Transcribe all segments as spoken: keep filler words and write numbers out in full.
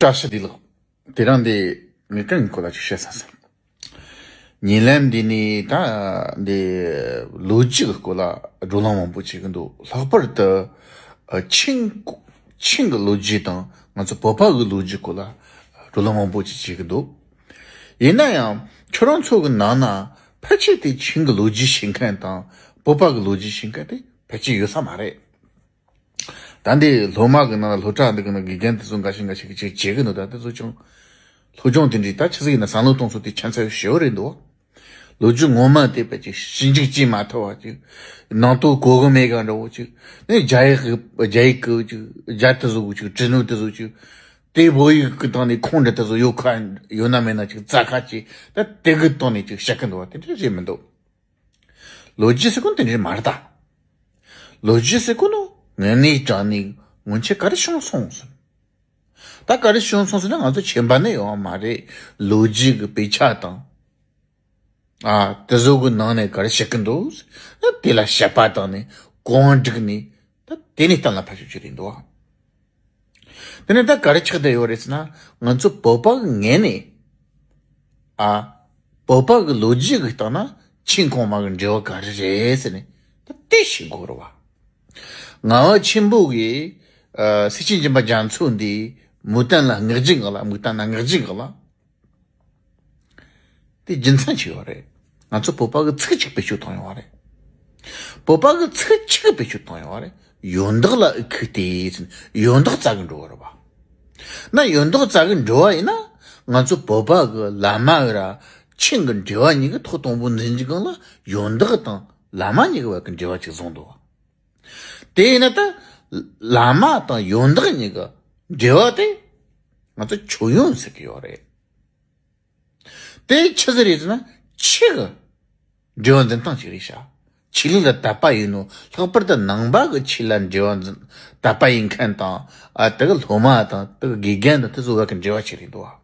བཀྲ་ཤིས་བདེ་ལེགས། དེ་རིང་འདི་ངས་གང་གི་སྐོར་ལ་ཅིག་བཤད་བསམ་སོང་། ཉེ་ལམ་འདི་ནས་ད་འདི་ལོ་རྒྱུས་ཀྱི་སྐོར་ལ་བགྲོ་གླེང་མང་པོ་བྱེད་ཀྱི་འདུག་ལྷག་པར་དུ་ཨ་ཆིང་ཆིང་གི་ལོ་རྒྱུས་དང་ང་ཚོ་བོད་པ་གི་ལོ་རྒྱུས་སྐོར་ལ་བགྲོ་གླེང་མང་པོ་ཅིག་བྱེད་ཀྱི་འདུག་ཡིན་ན་ཡང་ཁྱོད་རང་ཚོ་གི་ནང་ན་ཕལ་ཆེར་དེ་ཆིང་གི་ལོ་རྒྱུས་ཤེས་མཁན་དང་བོད་པ་གི་ལོ་རྒྱུས་ཤེས་མཁན་དེ་ཕལ་ཆེར་ཡོད་ས་མ་རེད། ད་འདི་སློབ་མ་གི་ནང་ལ་སློབ་གྲྭ་འདི་གི་ནང་དགེ་རྒན་དེ་ཚོ་འགའ་ཞིག་འགའ་ཞིག་གི་ཅིག་བྱེད་གི་འདུག་ད་དེ་ཚོ་ཀྱང་སློབ་སྦྱོང་དེ་འདྲའི་ད་ཆི་ཟིག་ཡིན་ན་བསམ་བློ་གཏོང་ཚུལ་དེ་ཁྱད་མཚར་ཞེ་པོ་རེད་འདུག་ལོ་རྒྱུས་ངོ་མ་དེ་བས་ཅིག་ཞིབ་འཇུག་བྱེད་མ་ཐུབ་པ་ཅིག་ནང་དོན་གོ་གི་མེད་ག་འདྲ་བོ་ཅིག་ནས་རྒྱ་ཡིག་གི་རྒྱ་ཡིག་གི་ཅིག་རྒྱ་དེ་ཚོ་གི་ཅིག་བྲིས་ནོ་དེ་ཚོ་ཅིག་དེ་བོད་ཡིག་གི་སྟེང་ནས་ཁུངས་འདྲ་དེ་ཚོ་ཡོད་ཁ་ཡོད་ན་མེད་ན་ཅིག་རྩ་ཁ་ཅིག་ད་དེ་གི་སྟེང་ནས་ཅིག་བཤད་གི་འདུག་བ་དེ་འདྲ་རེད་མི་འདུག་ལོ་རྒྱུས་ཟེར་གོ་དེ་འདྲ་མ་རེད་ད། ལོ་རྒྱུས་ཟེར་གོ་ནོ་ངན་ནས་དྲང་ནས་སྔོན་ཆད་ག་རེ་བྱུང་སོང་ཟེར། ད་ག་རེ་བྱུང་སོང་ཟེར་ན་ང་ཚོ་མཁྱེན་པ་ནི་ཡོང་བ་མ་རེད། ལོ་རྒྱུས་ཀྱི་དཔེ་ཆ་དང་། ཨ་དེ་ཚོ་གི་ནང་ནས་ག་རེ་བཤད་གི་འདུག་ཟེར། དེ་ལ་དཔྱད་པ་བཏང་ནས་གོང་བསྒྲིགས་ནས་ད་དེ་ནས་གཏན་ལ་ཕབ་ཆོག་ཆོག་རེད་འདུག་དེ་ནས་ད་ག་རེ་ཆགས་བསྡད་ཡོད་རེད་ཟེར་ན་ང་ཚོ་བོད་པ་གི་ངོས་ནས་ཨ་བོད་པ་གི་ལོ་རྒྱུས་ཀྱི་སྟེང་ན་ཆིང་གོང་མ་གི་འབྲེལ་བ་ག་རེ་རེད་ཟེར་ནས་ད་དེ་ཤེས་དགོས་རེད་བ། ངག་དབང་ཆེན་པོ་གིས་ཨ་སེ་ཆེན་སྦྱིན་པ་རྒྱ་མཚོ་འདི་མུ་སྟེགས་ལ་བསྔགས་བརྗོད་གི་ལ་མུ་སྟེགས་ལ་བསྔགས་བརྗོད་གི་ལ། དེ་རྒྱུ་མཚན་ཅིག་ཡོད་རེད། ང་ཚོ་བོད་པ་གི་ཚིག་གཅིག་བེད་སྤྱོད་བཏང་ཡོད་རེད། བོད་པ་གི་ཚིག་གཅིག་བེད་སྤྱོད་བཏང་ཡོད་རེད། ཡོན་བདག་ལ་ཨི་ཁུག་སྟེ་ཡོན་བདག་རྩ་གི་འགྲོ་བ་རེད་བ། ན་ཡོན་བདག་རྩ་གི་འགྲོ་བ་ཡིན་ན་ང་ཚོ་བོད་པ་གི་བླ་མ་ཡོད་ར་ཆིང་གི་འབྲེལ་བ་གཉིས་ཀྱི་ཐོག་དང་པོ་འཛིན་གྱི་གང་ལ་ཡོན་བདག་དང་བླ་མ་གཉིས་ཀྱི་བར་གྱི་འབྲེལ་བ་ཅིག་བཟུང་འདུག་བ། དེ་ཡིན་ན་ད་བླ་མ་དང་ཡོན་བདག་གཉིས་ཀྱི་འབྲེལ་བ་དེ་ང་ཚོ་ཁྱོན་ཡོངས་ཟེར་གི་ཡོད་རེད། དེ་ཆི་ཟིག་རེད་ཟེར་ན་ཆོས་ཀྱི་འབྲེལ་བ་འཛིན་སྟངས་ཅིག་རེད་ཤག་ཆོས་ལུགས་ལ་དད་པ་ཡོད་ནོ་ལྷག་པར་དུ་ནང་པ་གི་ཆོས་ལ་འབྲེལ་བ་འཛིན་དད་པ་ཡིན་མཁན་དང་ཨ་དེ་གི་སློབ་མ་དང་དེ་གི་དགེ་རྒན་དང་དེ་ཚོ་བར་གྱི་འབྲེལ་བ་ཅིག་རེད་འདུག་བ།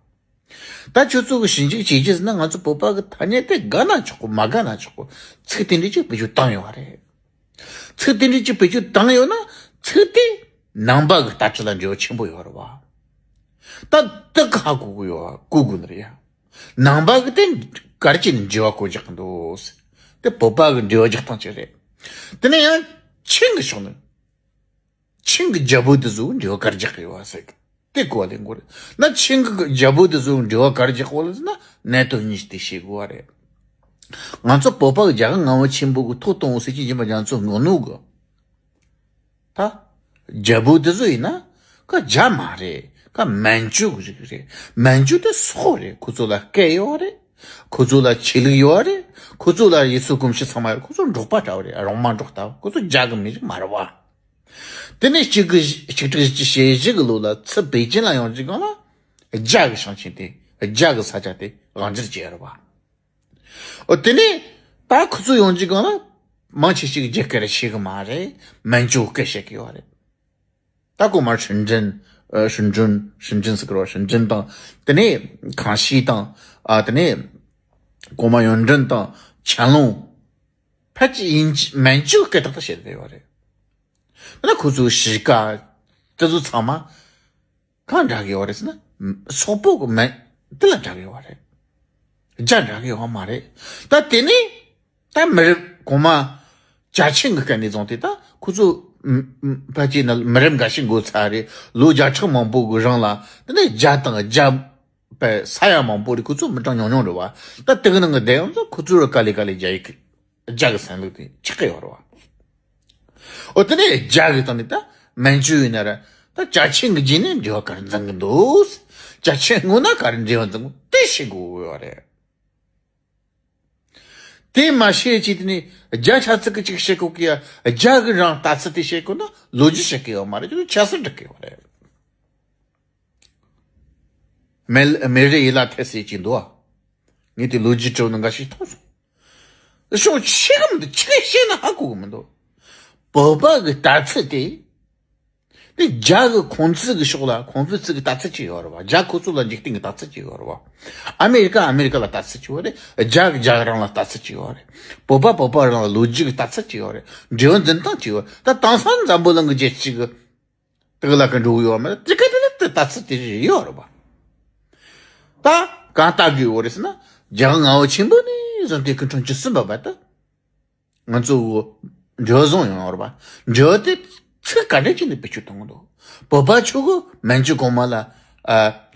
ད་ཁྱོད་ཚོ་གི་ཞིབ་འཇུག་བྱེད་རྒྱུ་ཟེར་ན་ང་ཚོ་བོད་པ་གི་ཐ་སྙད་དེ་དགའ་ན་ཆོག་གོ་མ་དགའ་ན་ཆོག་གོ་ཚིག་དེ་འདྲ་ཅིག་བེད་སྤྱོད་བཏང་ཡོད་བ་རེད། ཚིག་དེ་འདྲ་ཅིག་བེད་སྤྱོད་བཏང་ཡོད་ན་ཚིག་དེ་ནང་པ་གི་ལྟ་གྲུབ་ལ་འབྲེལ་བ་ཆེན་པོ་ཡོད་རེད་བ། ད་དེ་ག་ཧ་གོ་གི་ཡོད་གོ་དགོས་ནི་རེད་ཡ། ནང་པ་གི་དེ་ག་རེ་བྱས་ནས་འབྲེལ་བ་གོ་རྒྱག་གི་འདུག་ཟེར། དེ་བོད་པ་གི་འབྲེལ་བ་རྒྱག་སྟངས་ཅིག་རེད། དེ་ནས་ཡང་ཆིང་གི་ཕྱོགས་ནས་ཆིང་གི་རྒྱལ་པོ་དེ་ཚོ་འབྲེལ་བ་ག་རེ་རྒྱག་གི་ཡོད་བ་ཟེར་གི་དེ་གོ་བ་ལེན་དགོས་རེད། ན་ཆིང་གི་རྒྱལ་པོ་དེ་ཚོ་འབྲེལ་བ་ག་རེ་རྒྱག་གོ་ལ་ཟེར་ན་གནད་དོན་གཉིས་དེ་ཤེས་དགོས་བ་རེད། ང་ཚོ་བོད་པ་གི་རྒྱལ་ཁབ་ངག་དབང་ཆེན་པོ་གི་ཐོག་དང་པོ་སེ་ཆེན་སྦྱིན་པ་རྒྱ་མཚོ་ངོ་ནོ་གི་ད། རྒྱལ་པོ་དེ་ཚོ་ཡིན་ན། ཁ་རྒྱ་མ་རེད། ཁ་མན་ཇུ་གི་རིགས་རེད། མན་ཇུ་དེ་སོག་རེད། ཁོ་ཚོ་ལ་སྐད་ཡོད་རེད། ཁོ་ཚོ་ལ་ཆོས་ལུགས་ཡོད་རེད། ཁོ་ཚོ་ལ་ཡུལ་སྲོལ་གོམས་གཤིས་ཚང་མ་ཡོད་རེད། ཁོ་ཚོ་འབྲོག་པ་འདྲ་བོ་རེད། རོང་མ་འབྲོག་ལྟ་བུ། ཁོ་ཚོ་རྒྱ་གི་མི་རིགས་མ་རེད་བ། དེ་ནས་གཅིག་གི་ཆིག་ཁྲི་བཞི་བཅུ་ཞེ་བཞི་གི་ལོ་ལ་ཚུར་པེ་ཅིན་ལ་ཡོང་རྒྱུ་གང་ལ། རྒྱ་གི་ཞིང་ཆེན་དེ། རྒྱ་གི་ས་ཆ་དེ་དབང་སྒྱུར་བྱས་རེད་བ། ཨོ་དེ་ནས་ད་ཁོ་ཚོ་ཡོང་རྒྱུ་གང་ལ་མང་ཆེ་ཞིག་རྒྱ་སྐད་ཤེས་གི་མ་རེད། མན་ཇུ་སྐད་བཤད་གི་ཡོད་རེད། ད་གོང་མར་ཧྲིན་ཀྲིན་ཨ་ཧྲིན་ཀྲིན་ཧྲིན་ཀྲིན་ཟེར་གི་རེད་བ། ཧྲིན་ཀྲིན་དང་དེ་ནས་ཁང་ཤིས་དང་ཨ་དེ་ནས་གོང་མ་ཡོན་ཀྲིན་དང་ཆན་ལུང་ཕལ་ཆེར་ཡིན་མན་ཇུ་སྐད་ཏག་ཏག་བཤད་བསྡད་ཡོད་རེད། ད་ཁོ་ཚོའི་གཤིས་ཀ་དེ་ཚོ་ཚང་མ། གང་འདྲ་གི་ཡོད་རེད་ཟེར་ན། སོག་པོ་གི་མིང་དེ་ལ་འདྲ་གི་ཡོད་རེད། རྒྱ་འདྲ་གི་ཡོད་མ་རེད། ད་དེ་ནས་ད་མི་རབས་གོང་མ་ཅ་ཆིང་གི་སྐབས་ནས་བཟུང་སྟེ་ད་ཁོ་ཚོ་ཕལ་ཆེར་ན་མི་རབས་འགའ་ཤས་འགོར་ཚར་རེད། ལོ་བརྒྱ་ཕྲག་མང་པོ་གི་རིང་ལ་དེ་ནས་རྒྱ་དང་རྒྱ་པའི་ས་ཡ་མང་པོ་རེད། ཁོ་ཚོ་མི་གྲངས་ཉུང་ཉུང་རེད་བ། ད་དེ་གི་ནང་གི་བསྡད་ཡོང་ཙང་ཁོ་ཚོར་ག་ལེ་ག་ལེ་རྒྱ་ཡིག་རྒྱ་གི་སེམས་ལུགས་དེ་ཆགས་ཀྱི་ཡོད་རེད་བ། འོ་དེ་ནས་རྒྱ་གི་སྟེང་ནས་ད་མན་ཇུ་ཡིན་ན་ར་ད་ཅ་ཆིང་གི་རྗེས་ནས་འབྲེལ་བ་ག་རེ་འཛིན་གི་འདུག་ཅ་ཆིང་སྔོན་ན་ག་རེ་འབྲེལ་བ་འཛིན་གི་དེ་ཤེས་དགོས་ཡོད་རེད། དེ་མ་ཤེས་ཅི་དེ་ནས་རྒྱ་ཆ་ཚིག་གི་ཅིག་བཤད་གོ་གི་ཡ། རྒྱ་གི་རང་ལྟ་ཚུལ་དེ་བཤད་གོ་ན་ལོ་རྒྱུས་བཤད་གི་ཡོད་མ་རེད། ཁྱོད་ཆབ་སྲིད་འགྲིག་གི་ཡོད་རེད། མེ་མེ་རི་ཡི་ལ་ཐེ་སེ་ཅིག་འདུག་ཨ། ངས་དེ་ལོ་རྒྱུས་བྲིས་ནས་འགའ་ཤས་མཐོང་སོང་། ཤོག་ཆེ་གི་མི་འདུག་ཆེ་གི་བཤད་ན་ཧ་གོ་གི་མི་འདུག་བོད་པ་གི་ལྟ་ཚུལ་དེ། དེ་རྒྱ་གི་ཁུང་ཙི་གི་ཕྱོགས་ལ་ཁུང་ཙི་གི་ལྟ་ཚུལ་ཅིག་ཡོད་རེད་བ། རྒྱ་ཁོ་ཚོ་ལ་འཇིག་རྟེན་གི་ལྟ་ཚུལ་ཅིག་ཡོད་རེད་བ། ཨ་མེ་རི་ཀ་ཨ་མེ་རི་ཀ་ལ་ལྟ་ཚུལ་ཅིག་ཡོད་རེད། རྒྱ་གི་རྒྱ་རང་ལ་ལྟ་ཚུལ་ཅིག་ཡོད་རེད། བོད་པ་བོད་པ་རང་ལ་ལོ་རྒྱུས་གི་ལྟ་ཚུལ་ཅིག་ཡོད་རེད། འབྲེལ་བ་འཛིན་སྟངས་ཅིག་ཡོད་རེད། ད་དེང་སང་འཛམ་བུ་གླིང་གི་རྒྱལ་སྤྱི་གི་དེ་གི་ལ་ཀ་འགྲོ་གི་ཡོད་མ་རེད། དེ་ག་དེ་ལ་དེ་ ལྟ་ཚུལ་དེ་རེད་ཡོད་རེད་པ། ད་གང་ལྟ་དགོས་ཡོད་རེད་ཟེར་ན། རྒྱལ་བ་ངག་དབང་ཆེན་པོ་ནས་བཟུང་སྟེ་སྐུ་ཕྲེང་བཅུ་གསུམ་པ་བར་དུ། ང་ཚོ་འབྲེལ་བ་བཟུང་ཡོང་བ་རེད་པ། འབྲེལ་བ་དེ་ཚིག་ག་འདྲ་བྱས་ནས་བེད་སྤྱོད་གཏོང་གི་འདུག་བོད་པ་ཚོ་གིས་མན་ཇུ་གོང་མ་ལ་ཨ་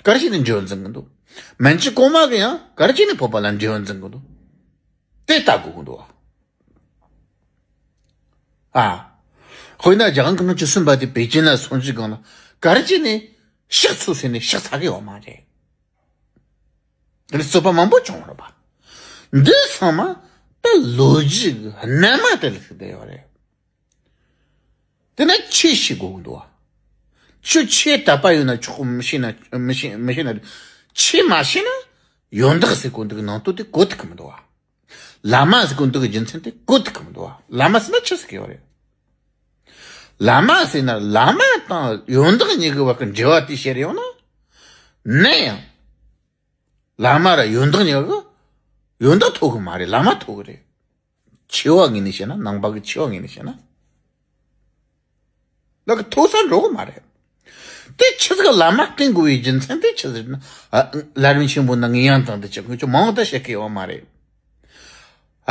ག་རེ་བྱས་ནས་འབྲེལ་བ་འཛིན་གི་འདུག་མན་ཇུ་གོང་མ་གིས་ཡང་ག་རེ་བྱས་ནས་བོད་པ་ལ་འབྲེལ་བ་འཛིན་གི་འདུག་དེ་ལྟ་དགོས་ཀྱི་འདུག་ཨ། དཔེར་ན་རྒྱལ་བ་སྐུ་ཕྲེང་བཅུ་གསུམ་པ་དེ་པེ་ཅིན་ལ་སོང་རྗེས་སྒང་ལ་ག་རེ་བྱས་ནས་ཕྱག་འཚལ་ཟེར་ནས་ཕྱག་འཚལ་གི་ཡོད་མ་རེད། དེ་ནས་རྩོད་པ་མང་པོ་བྱུང་བ་རེད་པ། འདི་ཚང་མ་ད་ལོ་རྒྱུས་ཀྱི་རྣལ་མ་དེ་ལ་ཐུག་བསྡད་ཡོད་རེད། དེ་ནས་ཆོས་ཤེས་དགོས་ཀྱི་འདུག་བ། ཁྱོད་ཆོས་དད་པ་ཡོད་ན་ཆོག་གི། མི་ཤེས་ན་མི་ཤེས་མི་ཤེས་ན། ཆོས་མ་ཤེས་ན་ཡོན་བདག་ཟེར་གོ་འདུག་ནང་དོན་དེ་གོ་ཐུབ་ཀྱི་མི་འདུག་བ། བླ་མ་ཟེར་གོ་འདུག་གི་རྒྱུ་མཚན་དེ་གོ་ཐུབ་ཀྱི་མི་འདུག་བ། བླ་མ་ཟེར་ན་ཆི་ཟེར་གི་ཡོད་རེད། བླ་མ་ཟེར་ན་བླ་མ་དང་ཡོན་བདག་གཉིས་ཀྱི་བར་གྱི་འབྲེལ་བ་དེ་བཤད་ཡོང་ན། ནས་ཡང་། བླ་མ་ར་ཡོན་བདག་གཉིས་ཀ་ཡོན་བདག་ཐོབ་གི་མ་རེད། བླ་མ་ཐོབ་གི་རེད། ཆེ་བ་ངོས་ནས་བཤད་ན། ནང་པ་གི་ཆེ་བ་ངོས་ནས་བཤད་ན། ལ་གི་མཐོ་སར་འགྲོ་གི་མ་རེད། དེ་ཆི་ཟིག་བླ་མ་བསྟེན་དགོས་པའི་རྒྱུ་མཚན་དེ་ཆི་ཟིག་ན། ཨ། ལམ་རིམ་ཆེན་པོ་ནང་ངས་ཡང་དང་དུ་ཅི་ཁོང་ཚོ་མང་དུ་བཤད་གི་ཡོད་མ་རེད།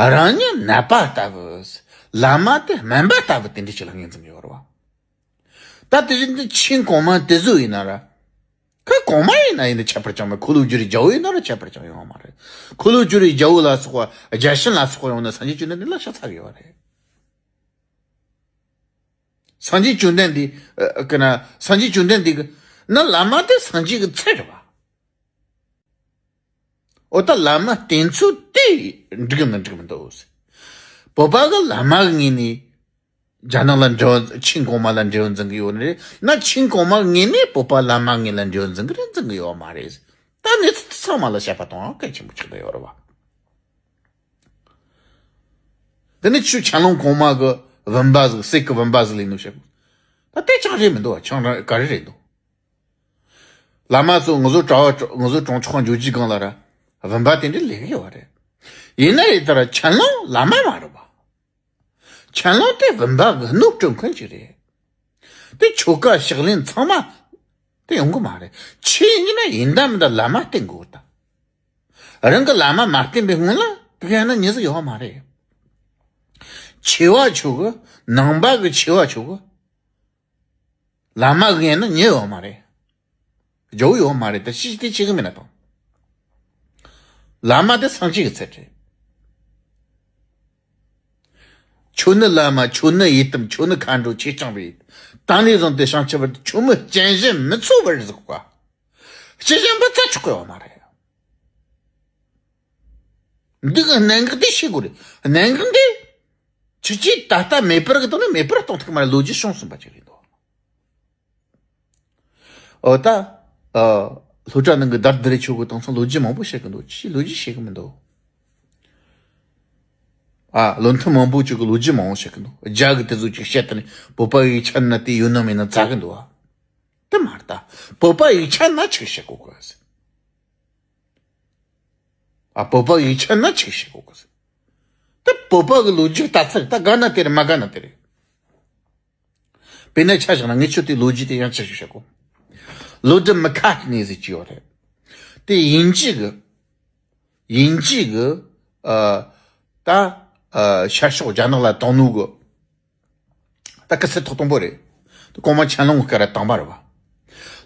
རང་ཉིད་ནད་པ་ལྟ་བུ། བླ་མ་དེ་སྨན་པ་ལྟ་བུ་དེ་འདྲ་ཅིག་ལ་ངོས་འཛིན་གི་ཡོད་རེད་བ། ད་དེ་བཞིན་དུ་ཆིང་གོང་མ་དེ་ཚོ་ཡིན་ན་ར། ཁོ་གོང་མ་ཡིན་ན་ཡིན་ན་ཁྱད་པར་ཅང་མེད། འཁོར་ལོས་སྒྱུར་བའི་རྒྱལ་པོ་ཡིན་ན་ར་ཁྱད་པར་ཅང་ཡོད་མ་རེད། འཁོར་ལོས་སྒྱུར་བའི་རྒྱལ་པོ་ལ་སོགས་པ། རྒྱལ་ཆེན་ལ་སོགས་པ་ཡོང་ན་སངས་རྒྱས་བཅོམ་ལྡན་འདས་ལ་ཕྱག་འཚལ་གི་ཡོད་རེད། སངས་རྒྱས་བཅོམ་ལྡན་འདས་ཀྱི་ན། སངས་རྒྱས་བཅོམ་ལྡན་འདས་ཀྱི་ན་བླ་མ་དེ་སངས་རྒྱས་ཀྱི་ཚད་རེད་བ། འོ་ད་བླ་མ་བསྟེན་ཚུལ་དེ་འགྲིག་ན་འགྲིག་མི་འདུག་བོད་པ་གི་བླ་མ་གི་ངོས་ནས་རྒྱ་ནག་ལ་འབྲེལ་བ། ཆིང་གོང་མ་ལ་འབྲེལ་བ་འཛིན་གི་ཡོད་ནི་རེད་ན། ཆིང་གོང་མ་ངོས་ནས་བོད་པ་བླ་མ་ངོས་ལ་འབྲེལ་བ་འཛིན་གི་རེད་འཛིན་གི་ཡོད་མ་རེད། ད་གནས་ཚུལ་དེ་ཚང་མ་ལ་དཔྱད་པ་གཏོང་ཡག་གལ་ཆེན་པོ་ཆགས་བསྡད་ཡོད་རེད་བ། དེ་ནས་ཆུ་ཆན་ལུང་གོང་མ་གི་བུམ་པ་ཟིག་གསེར་གི་བུམ་པ་ཟིག་ལས་ནོ་བཤད་གོ། ད་དེ་ཅང་རེད་མི་འདུག་བ། ཅང་ར་ག་རེ་རེད་འདུག་བླ་མ་ཚོ་ང་ཚོ་གྲྭ་བ། ང་ཚོ་གྲོང་ཆོག་འགྱོ་རྒྱུའི་སྒང་ལ་ར་བུམ་པ་དེ་འདྲ་ལས་ཡོད་རེད། ཡིན་ན་རེད། ད་ར་ཆན་ལུང་བླ་མ་མ་རེད་བ། ཆན་ལུང་དེ་བུམ་པ་གི་སྣོད་སྤྲོད་མཁན་ཅིག་རེད། དེ་ཆོ་ག་ཕྱག་ལེན་ཚང་མ་དེ་ཡོང་གི་མ་རེད། ཆོས་ཡིན་ན་ཡིན་ད་མིན་ད་བླ་མ་བསྟེན་དགོས་ད། རང་གི་བླ་མ་མ་བསྟེན་པའི་སྔོན་ལ་དེ་ག་ཡང་ན་མྱི་ཟིག་ཡོད་མ་རེད། ཆེ་བ་ཆོ་གི། ནང་པ་གི་ཆེ་བ་ཆོ་གི། བླ་མ་གི་ཡང་ན་མྱི་ཡོད་མ་རེད། རྒྱལ་པོ་ཡོད་མ་རེད། ད་ཤི་དེ་ཆེ་གི་མིན་ན་དང་། བླ་མ་དེ་སངས་རྒྱས་ཀྱི་ཚད་རེད། ཁྱོད་ནི་བླ་མ། ཁྱོད་ནི་ཡི་དམ། ཁྱོད་ནི་མཁའ་འགྲོ་ཆོས་སྐྱོང་བའི། ད་ནས་བཟུང་སྟེ་བྱང་ཆུབ་བར་དུ་ཁྱོད་མི་སྤྱན་བཞི་མི་འཚོ་བར་བཞག་པ། སྤྱི་བྱམས་པ་རྩ་ཆོག་གི་ཡོད་མ་རེད། འདི་གི་གནད་འགག་དེ་ཤེས་དགོས་རེད། གནད་འགག་འདི་ཁྱེད་ཀྱིས་ད་ལྟ་མེད་པར་གི་བཏང་ན་མེད་པར་གཏོང་ཐུབ་མ་རེད། ལོ་རྒྱུས་བྱུང་ཟིན་པ་ཅིག་རེད་འདུག་འོ་ད། ཨ། སློབ་གྲྭ་ནང་གི་དར་དི་རི་ཆོ་གི་དེང་སང་ལོ་རྒྱུས་མང་པོ་བཤད་གི་འདུག་ཁྱེད་ལོ་རྒྱུས་ཤེས་གི་མི་འདུག་ཨ། བློ་མཐུན་མང་པོ་ཅིག་གི་ལོ་རྒྱུས་མང་པོ་བཤད་གི་འདུག་རྒྱ་གི་དེ་ཚོ་ཅིག་བཤད་དེ་ནས་བོད་པ་ཡིག་ཆ་ན་དེ་ཡོད་ན་མེད་ན་བཙལ་གི་འདུག་ཨ། དེ་མ་རེད་ད། བོད་པ་ཡིག་ཆ་ན་ཆི་བཤད་གོ་གི་ཟེར། ཨ། བོད་པ་ཡིག་ཆ་ན་ཆི་བཤད་གོ་གི་ཟེར། དེ་བོད་པ་གི་ལོ་རྒྱུས་ལྟ་ཚུལ་ད་དགའ་ན་དེ་རེད། མ་དགའ་ན་དེ་རེད། དཔེར་ན་ཆ་བཞག་ན་ངས་ཁྱོད་དེ་ལོ་རྒྱུས་དེ་ཡང་ཆ་ཞིག་བཤད་གོ། ལོ་ཌི་མི་ཁ་ཏི་ནི་ཟེར་གྱི་ཡོད་རེད། དེ་དབྱིན་ཇི་གི། དབྱིན་ཇི་གི། ཨ། ད། ཨ། ཤར་ཕྱོགས་རྒྱ་ནག་ལ་དོན་ནོ་གི། ད་སྐུ་ཚེ་ཐོག་དང་པོ་རེད། དེ་གོང་མ་ཆན་ལུང་གི་སྐབས་ར་དང་པ་རེད་བ།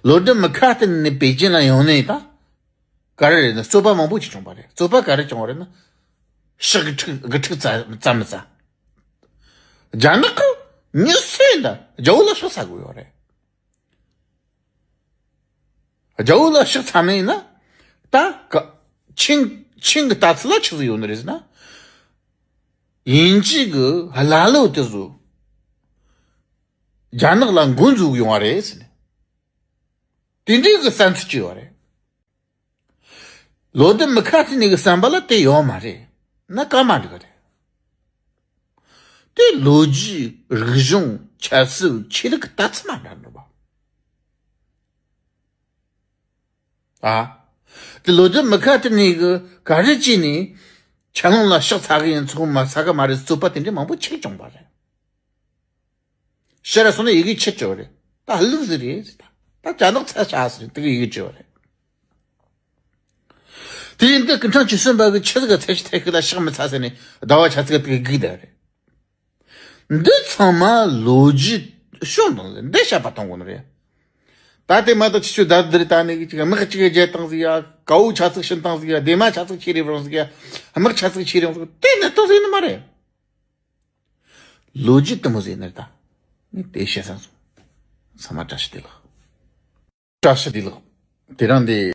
ལོ་ཌི་མི་ཁ་ཏི་ནི་པེ་ཅིན་ལ་ཡོང་ནས་ད། ག་རེ་རེད་ན་རྩོད་པ་མང་པོ་ཅིག་བྱུང་བ་རེད། རྩོད་པ་ག་རེ་བྱུང་བ་རེད་ན། ཕྱག་གི་ཁྲིག་གི་ཁྲིག་རྩ་རྩ་མི་རྩ། རྒྱ་ནག་གི་མྱི་སུ་ཡིན་ད་རྒྱལ་པོ་ལ་ཕྱག་འཚལ་དགོས་ཡོད་རེད། རྒྱལ་པོ་ལ་ཕྱག་འཚལ་ནི་ཡིན་ན། ད་ག་ཆིང་ཆིང་གི་ལྟ་ཚུལ་ལ་ཆི་ཟིག་ཡོད་ནི་རེད་ཟེར་ན། དབྱིན་ཇི་གི་ཀླ་ཀློ་དེ་ཚོ་རྒྱ་ནག་ལ་མགོ་འཛུགས་ཡོང་བ་རེད་ཟེར་ནས། དེ་འདྲའི་གི་བསམ་ཚུལ་ཅིག་ཡོད་རེད། ལོ་ཌི་མི་ཁ་ཏི་ནི་གི་བསམ་པ་ལ་དེ་ཡོད་མ་རེད་ན་སྐར་མ་འགྲིག་གི་རེད། དེ་ལོ་རྒྱུས་རིག་གཞུང་ཆབ་སྲིད་ཆོས་ལུགས་ཀྱི་ལྟ་ཚུལ་མ་འདྲ་འདུག་བ། ཨ། དེ་ལོ་ཌི་མི་ཁ་ཏི་ནི་གི་ག་རེ་བྱས་ནས་ཆན་ལུང་ལ་ཕྱག་འཚལ་གི་ཡིན། ཚོགས་མ་འཚལ་གི་མ་རེད། རྩོད་པ་དེ་འདྲ་མང་པོ་ཆགས་བྱུང་བ་རེད། ཕྱིར་སོང་ན་ཡི་གེ་ཆད་ཆོག་རེད། ད་ལུག་ཟིག་རེད་ཟེར། ད་ ད་ཅ་ནག་ཚ་ཤ་ཟེར་དེ་གི་ཡིག་བྲིས་པ་རེད། དེ་ཡིན་དུས་སྐུ་ཕྲེང་བཅུ་གསུམ་པ་གི་ཆི་ཟིག་ག་ཚད་གཞི་ཐད་ཤུགས་ལ་ཕྱག་མི་ཚ་ཟེར་ནས་ཟླ་བ་ཆ་ཚིག་དེ་གི་སྒུག་བསྡད་རེད། འདི་ཚང་མ་ལོ་རྒྱུས་ཤོད་དང་ཟེར་འདི་བཤད་པ་གཏོང་དགོས་ནི་རེད། ད་དེ་མ་གཏོགས་ཁྱེད་ཆོས་ད་འདིར་ད་ནི་ཅིག་དམག་གཅིག་རྒྱལ་བཏང་ཟིག་ཡ། ཀའོ་ཆ་ཚིག་ཕྱིན་བཏང་ཟིག་ཡ། སྡེ་མ་ཆ་ཚིག་ཁྱེར་རེ་བྱུང་ཟིག་ཡ། དམག་ཆ་ཚིག་ཁྱེར་རེ་བྱུང་ཟིག་དེ་ནི་ཏོ་ཟིག་ནི་མ་རེད། ལོ་རྒྱུས་དེ་མོ་ཟིག་ནི་ད་ངས་དེ་བཤད་ས་སོང་། ཚང་མ་བཀྲ་ཤིས་བདེ་ལེགས། བཀྲ་ཤིས་བདེ་ལེགས། དེ་རིང་འདི།